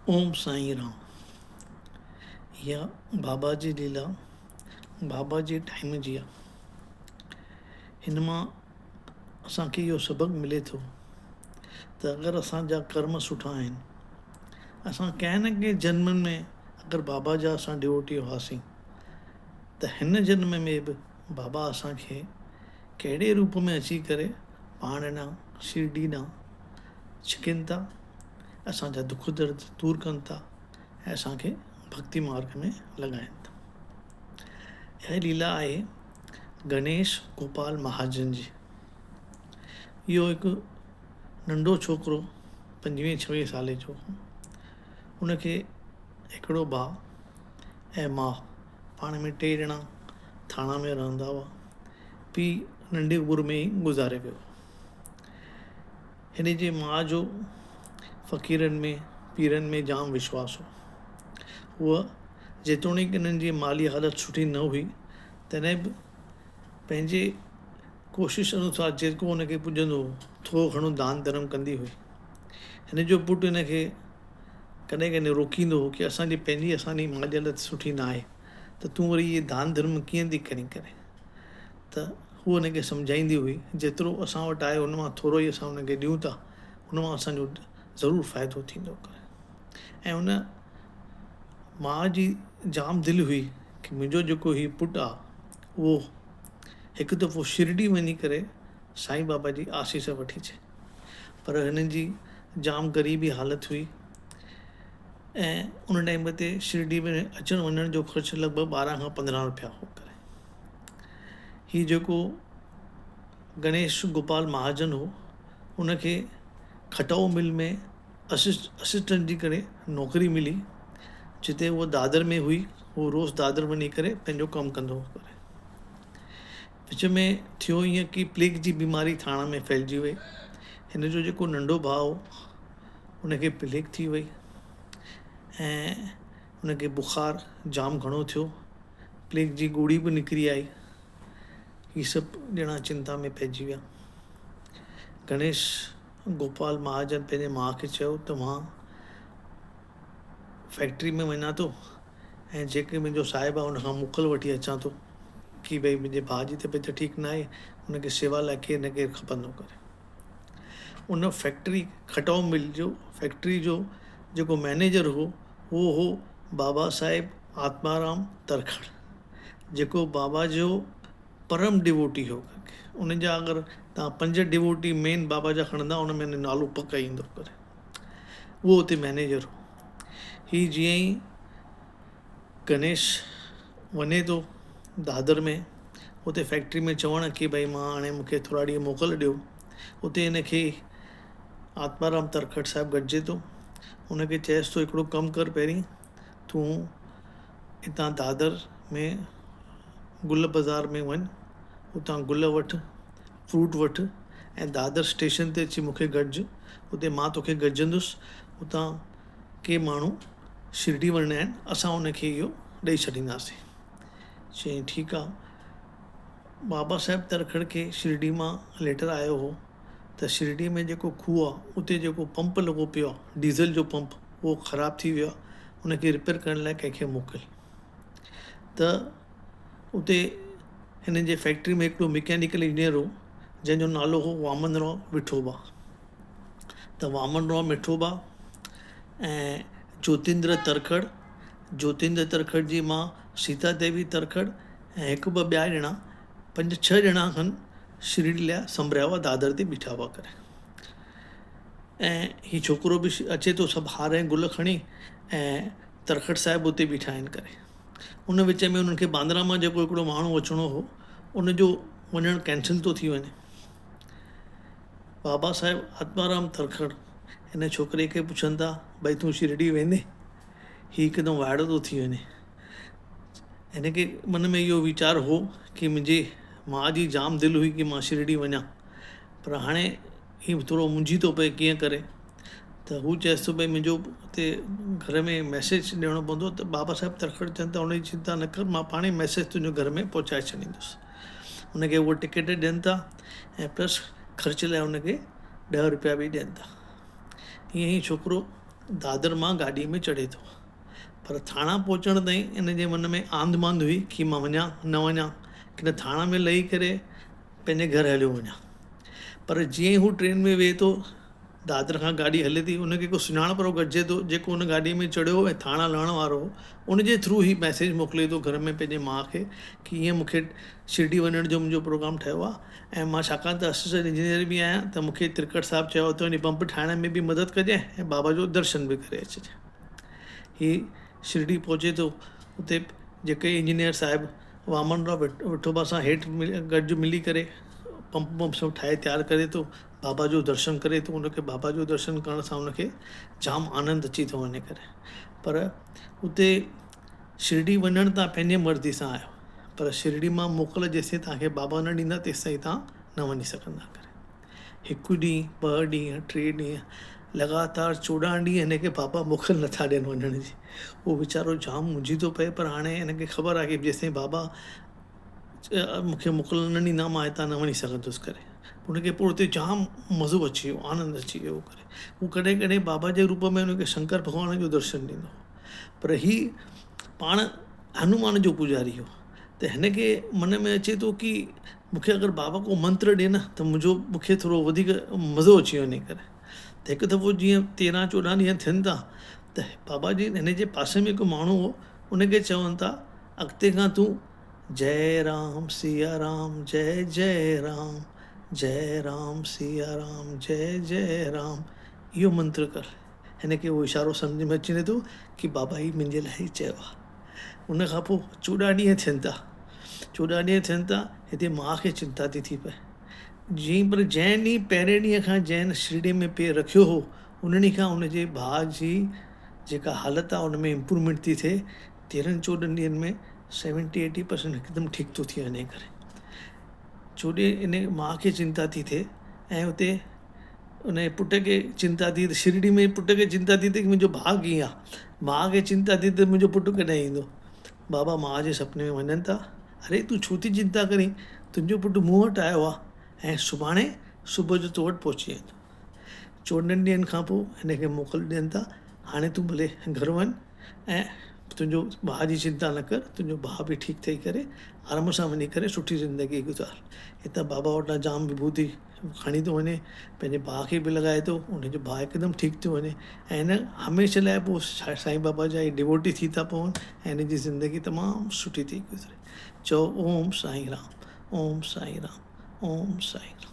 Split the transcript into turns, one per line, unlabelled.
اوم سائين رام. اها بابا جي ليلا بابا جي ٽائيم جي آ. هن مان اسان کي اهو سبق ملي ٿو ته اگر اسان جا ڪرم سٺا آهن، اسان ڪنهن نه ڪنهن جنم ۾ اگر بابا جا اسان ڊيوٽي هئاسين ته هن جنم ۾ به بابا اسان کي ڪهڙي روپ ۾ اچي ڪري پاڻ ڏانهن شرڊي ڏانهن ڇڪين ٿا، اسان جا دک درد دور ڪن ٿا ۽ اسان کي ڀڳتي مارگ ۾ لڳائين ٿا. اها ليلا آهي گڻيش گوپال مهاجن جي. اهو هڪ ننڍو ڇوڪرو پنجويهين ڇويهين سالي جو هو. ان کي هڪڙو ڀاء ۽ ماء پاڻ ۾ ٽي ڄڻا ٿاڻا ۾ رهندا هئا. پيء ننڍي عمر ۾ ئي گذاري ويو. هن جي ماء جو فقيرن ۾ پيرن ۾ جام وشواس هو. هوء جيتوڻيڪ انهن جي مالي حالت سٺي نه هئي، تڏهن به پنهنجي ڪوشش انوسار جيڪو هن کي پڄندو هو، ٿورو گهڻو دان ڌرم ڪندي هئي. هن جو پٽ هن کي ڪڏهن ڪڏهن روڪيندو هو ڪي اسان جي پنهنجي اسان جي مالي حالت سٺي نه آهي ته تون وري اهي دان ڌرم ڪيئن ٿي ڪرين ڪري. ته هوء هن کي سمجهائيندي هئي، جيترو اسان وٽ آهي ان مان ٿورو ئي اسان هن کي ڏيون ٿا، ان مان اسان جو ضرور فائدو ٿيندو ڪري. ۽ ان ماء جي جام دل هئي ڪي منهنجو جيڪو هي پٽ آ اهو هڪ دفعو شرڊي وڃي ڪري سائين بابا جي آسيس وٺي اچي. پر هنن جي جام غريبي حالت هئي ۽ ان ٽائيم تي شرڊي ۾ اچڻ وڃڻ جو خرچ لڳ ڀڳ 12 کان 15 روپيا هو ڪري. هي جيڪو گڻيش گوپال مهاجن هو ان کي کٽائو مل ۾ اسسٽنٽ جي ڪري نوڪري ملي جتي هو دادر ۾ هئي هو روز دادر وڃي ڪري پنهنجو ڪم ڪندو هو ڪري وچ ۾ ٿيو ائين ڪي پليگ جي بيماري ٿاڻا ۾ ڦهلجي وئي هن جو جيڪو ننڍو ڀاء هو ان کي پليگ ٿي وئي ۽ ان کي بخار جام گهڻو ٿيو پليگ جي ڳوڙهي به نڪري آئي. هي سڀ ڄڻا چنتا ۾ پئجي ويا. گڻيش گوپال مهاجن پنهنجي ماء کي چيو ته مان فيڪٽري ۾ وڃان ٿو ۽ جيڪي منهنجو صاحب آهي ان کان موڪل وٺي اچان ٿو ڪي ڀئي منهنجي ڀاء جي طبيعت ٺيڪ ناهي ان کي سيوا لاء ڪير نه ڪير کپندو ڪري. ان فيڪٽري کٽائو مل جو فيڪٽري جو جيڪو مئنيجر هو اهو هو بابا صاحب آتمارام ترکڙ جيڪو بابا جو پرم ڊووٽي هو. ان جا اگر توهان پنج ڊووٽي مين بابا جا کڻندا ان ۾ نالو پڪ ايندو ڪري. اهو اتي مئنيجر هو. هي جيئن ئي گنيش وڃي ٿو دادر ۾ اتي فيڪٽري ۾ چوڻ ڪي ڀئي مان هاڻي مون کي ٿورا ڏينهن موڪل ڏيو. اتي هن کي آتمارام ترکڙ صاحب گڏجي ٿو. ان کي چئيس ٿو هڪڙو ڪم ڪر پهرين تون هتان دادر ۾ گل بازار ۾ وڃ اتان گل وٺ فروٽ وٺ ۽ دادر اسٽيشن تي اچي مون کي گڏج اتي مان توکي گڏجندس اتان ڪي ماڻهو شرڊي وڃڻا آهن اسان ان کي اهو ڏئي ڇڏينداسين. چيائين ٺيڪ آ. بابا صاحب ترکڙ کي شرڊي مان ليٽر آيو هو ته شرڊي ۾ جيڪو کوهه آ اتي جيڪو پمپ لڳو پيو آ ڊيزل جو پمپ اهو خراب ٿي ويو آ ان کي رپيئر ڪرڻ لاء ڪنهن کي موڪل. ته اتي هنن جي فيڪٽري ۾ هڪڙو مڪينيڪل انجنيئر هو جنهن جو نالو هو وامن راء وٺوبا. ته وامن راء مٺوبا ۽ جوتيندر ترکڙ، جوتيندر ترکڙ جي ماء سيتا ديوي ترکڙ ۽ هڪ ٻه ٻيا ڄڻا پنج ڇهه ڄڻا کن شرڊي لاء سنڀريا هئا دادر تي بيٺا هئا ڪري ۽ هي ڇوڪرو به اچي ٿو سڀ هار ۽ گل کڻي ۽ ترکڙ صاحب اتي بيٺا آهن ڪري ان وچ ۾ انهن کي باندرا مان جيڪو هڪڙو ماڻهو اچڻو هو ان جو وڃڻ ڪينسل ٿو ٿي وڃي. بابا صاحب آتمارام ترکڙ هن ڇوڪري کي پڇن ٿا، ڀئي تون شرڊي ويندين؟ هي هڪدم وائڙو ٿو ٿي وڃي. هن کي من ۾ اهو ويچار هو ڪي منهنجي ماء جي جام دل هئي ڪي مان شرڊي وڃان پر هاڻي هي ٿورو منجهي ٿو پئي ڪيئن ڪري ته هو چئيس ٿو ڀئي منهنجو اتي گهر ۾ ميسيج ڏيڻو پوندو ته بابا صاحب ترکڙ چون ٿا ان جي چنتا نه ڪر مان پاڻ ئي ميسيج تنهنجي گهر ۾ پهچائي ڇڏيندس. ان کي اها ٽڪيٽ ڏين ٿا ۽ پلس خرچ لاء ان کي 10 روپيا به ڏين ٿا. ائين هي ڇوڪرو دادر مان گاڏيء ۾ چڙهي ٿو. پر ٿاڻا پهچڻ تائين هن جي من ۾ آنڌ مانڌ هئي ڪي مان وڃان نه وڃان ڪي نه ٿاڻا ۾ لهي ڪري پنهنجي گهر هليو وڃان. پر جيئن ئي هو ٽرين ۾ ويهي ٿو، دادر کان گاڏي هلي ٿي، ان کي ڪو سڃاڻپ وارو گڏجي ٿو، جيڪو ان گاڏيء ۾ چڙهيو ۽ ٿاڻا لهڻ وارو هو، ان جي ٿرو هي ميسيج موڪلي ٿو گهر ۾ پنهنجي ماء کي ڪي ائين مون کي شرڊي وڃڻ جو منهنجو پروگرام ٺهيو آهي ۽ مان ڇاڪاڻ ته اسسٽنٽ انجنيئر به آهيان ته مون کي ترڪٽ صاحب چيو ته وڃي پمپ ٺاهڻ ۾ به مدد ڪجانء ۽ بابا جو درشن به ڪري اچجانء. هي شرڊي پهچي ٿو، اتي جيڪي انجنيئر صاحب وامن راء وٺوبا سان هيٺ گڏ ملي ڪري پمپ بمپ سڀ ٺاهي تيار ڪري ٿو، بابا جو درشن ڪري ٿو، ان کي بابا جو درشن ڪرڻ سان ان کي جام آنند اچي ٿو وڃي ڪري پر اتي شرڊي وڃڻ تان پنهنجي مرضي سان آيو پر شرڊي مان موڪل جيسين توهان کي بابا نه ڏيندا تيستائين توهان نه وڃي سگهندا ڪري هڪ ڏينهن ٻه ڏينهن ٽي ڏينهن لڳاتار 14 ڏينهن هن کي بابا موڪل نٿا ڏين وڃڻ جي اهو ويچارو جام منجهي ٿو پئي پر هاڻي هن کي خبر آهي ڪي جيستائين بابا مون کي موڪل نه ڏيندا مان هتان نه وڃي سگهندس ڪري ان کي پوء اتي جام مزو اچي ويو آنند اچي ويو ڪري هو ڪڏهن ڪڏهن بابا جي روپ ۾ ان کي شنڪر ڀڳوان جو درشن ڏيندو هو پر هي پاڻ هنومان جو پوڄاري هو ته هن کي من ۾ اچي ٿو ڪي مون کي اگر بابا ڪو منتر ڏي نه ته منهنجو مون کي ٿورو وڌيڪ مزو اچي وڃي ڪري ته هڪ دفعو جيئن 13 14 ڏينهن ٿين ٿا ته بابا جي هن جي پاسي ۾ هڪ ماڻهو هو ان کي چون ٿا اڳتي کان تون جئي رام سيا رام جئي جئي رام جئي رام سيا رام جئي جئي رام اهو منتر ڪر. هن کي اهو اشارو سمجهه ۾ اچي وڃي ٿو ڪي بابا هي منهنجي لاء ئي چيو آهي. ان کان پوء 14 ڏينهن ٿين ٿا. 14 ڏينهن ٿين ٿا هتي ماء کي چنتا ٿي ٿي پئي. جيئن پر جنهن ڏينهن پهرين ڏينهن کان جنهن شرڙي ۾ پير رکيو هو ان ڏينهن کان ان جي ڀاء جي جيڪا حالت آهي ان ۾ امپروومينٽ ٿي ٿئي. 13 14 ڏينهن ۾ سيونٽي ايٽي پرسنٽ هڪدم ٺيڪ ٿو ٿي وڃي ڪري چوڏهين ان ماء کي چنتا ٿي ٿئي ۽ اتي ان جي پٽ کي چنتا ٿي ته شرڙي ۾ پٽ کي چنتا ٿي ٿئي ڪي منهنجو ڀاء ڪيئن آهي ماء کي چنتا ٿي ٿئي منهنجو پٽ ڪڏهن ايندو بابا ماء جي سپني ۾ وڃن ٿا اري تون ڇو ٿي چنتا ڪرين تنهنجو پٽ مون وٽ آيو آهي ۽ سڀاڻي صبح جو تو وٽ پهچي ويندو 14 ڏينهن کان پوء هن کي موڪل ڏين ٿا هاڻي تون ڀلي گهر وڃ ۽ تنهنجو ڀاء جي چنتا نه ڪر، تنهنجو ڀاء به ٺيڪ ٿي ڪري آرام سان وڃي ڪري سٺي زندگي گذار. هتان بابا وٽان جام وڀوتي کڻي ٿو وڃي، پنهنجي ڀاء کي به لڳائي ٿو، ان جو ڀاء هڪدم ٺيڪ ٿيو وڃي ۽ هن هميشه لاء پوء سائين بابا جا ئي ڊووٽي ٿي ٿا پون ۽ هن جي زندگي تمام سٺي ٿي گذري. چئو اوم سائين رام، اوم سائين رام، اوم سائين رام.